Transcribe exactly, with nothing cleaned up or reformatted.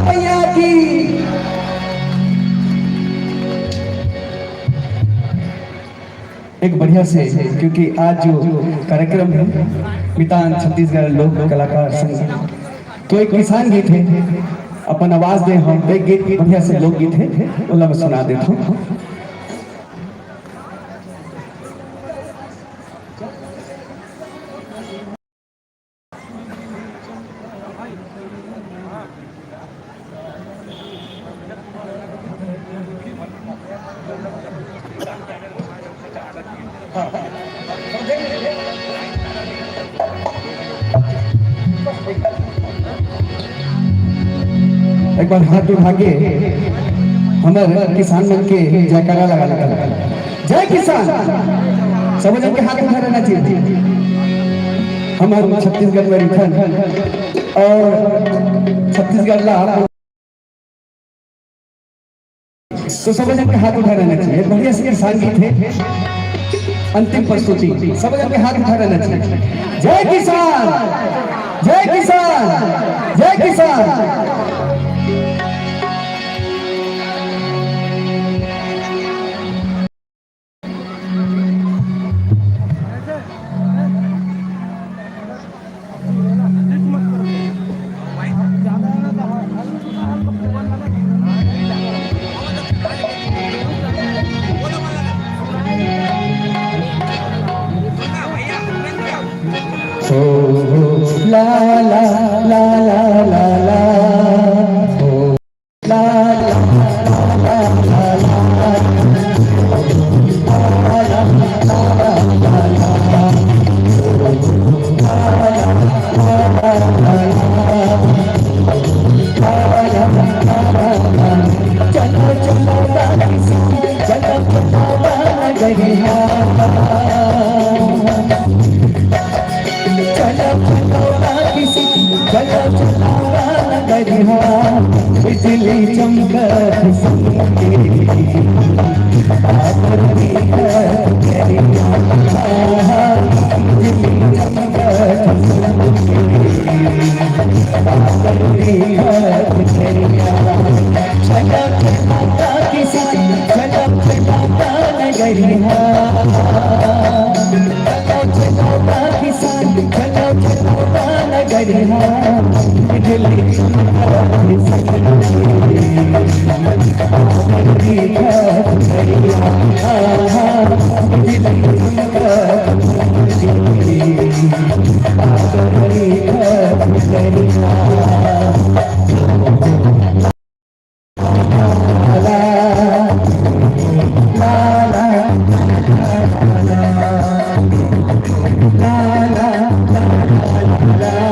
भैया एक बढ़िया से, क्योंकि आज जो कार्यक्रम है मितान छत्तीसगढ़ लोक कलाकार संघ, तो एक किसान गीत है, अपन आवाज दे हम, तो एक गीत बढ़िया से लोकगीत है, ओला मैं सुना देता हूँ। एक बार हाथ उठा के हमर किसान मन के जयकारा लगा लेथन। जय किसान। सब जन के हाथ उठा रहना चाहिए। हमर छत्तीसगढ़ में रिथन और छत्तीसगढ़ ला, तो सब जन के हाथ उठा रहना चाहिए। बढ़िया से किसान गीत है, अंतिम प्रस्तुति, सब जन के हाथ उठा रहना चाहिए। जय किसान, जय किसान, जय किसान। चलो चलो ना किसी, चलो चलो ना नगरिया, बिजली चमकत सुन के, बादल भी करत करिया, बिजली चमकत सुन के, बादल भी करत करिया। चलो चलो ना किसी, चलो चलो ना नगरिया। चलो चलो ना किसान, चलो चलो ना नगरिया।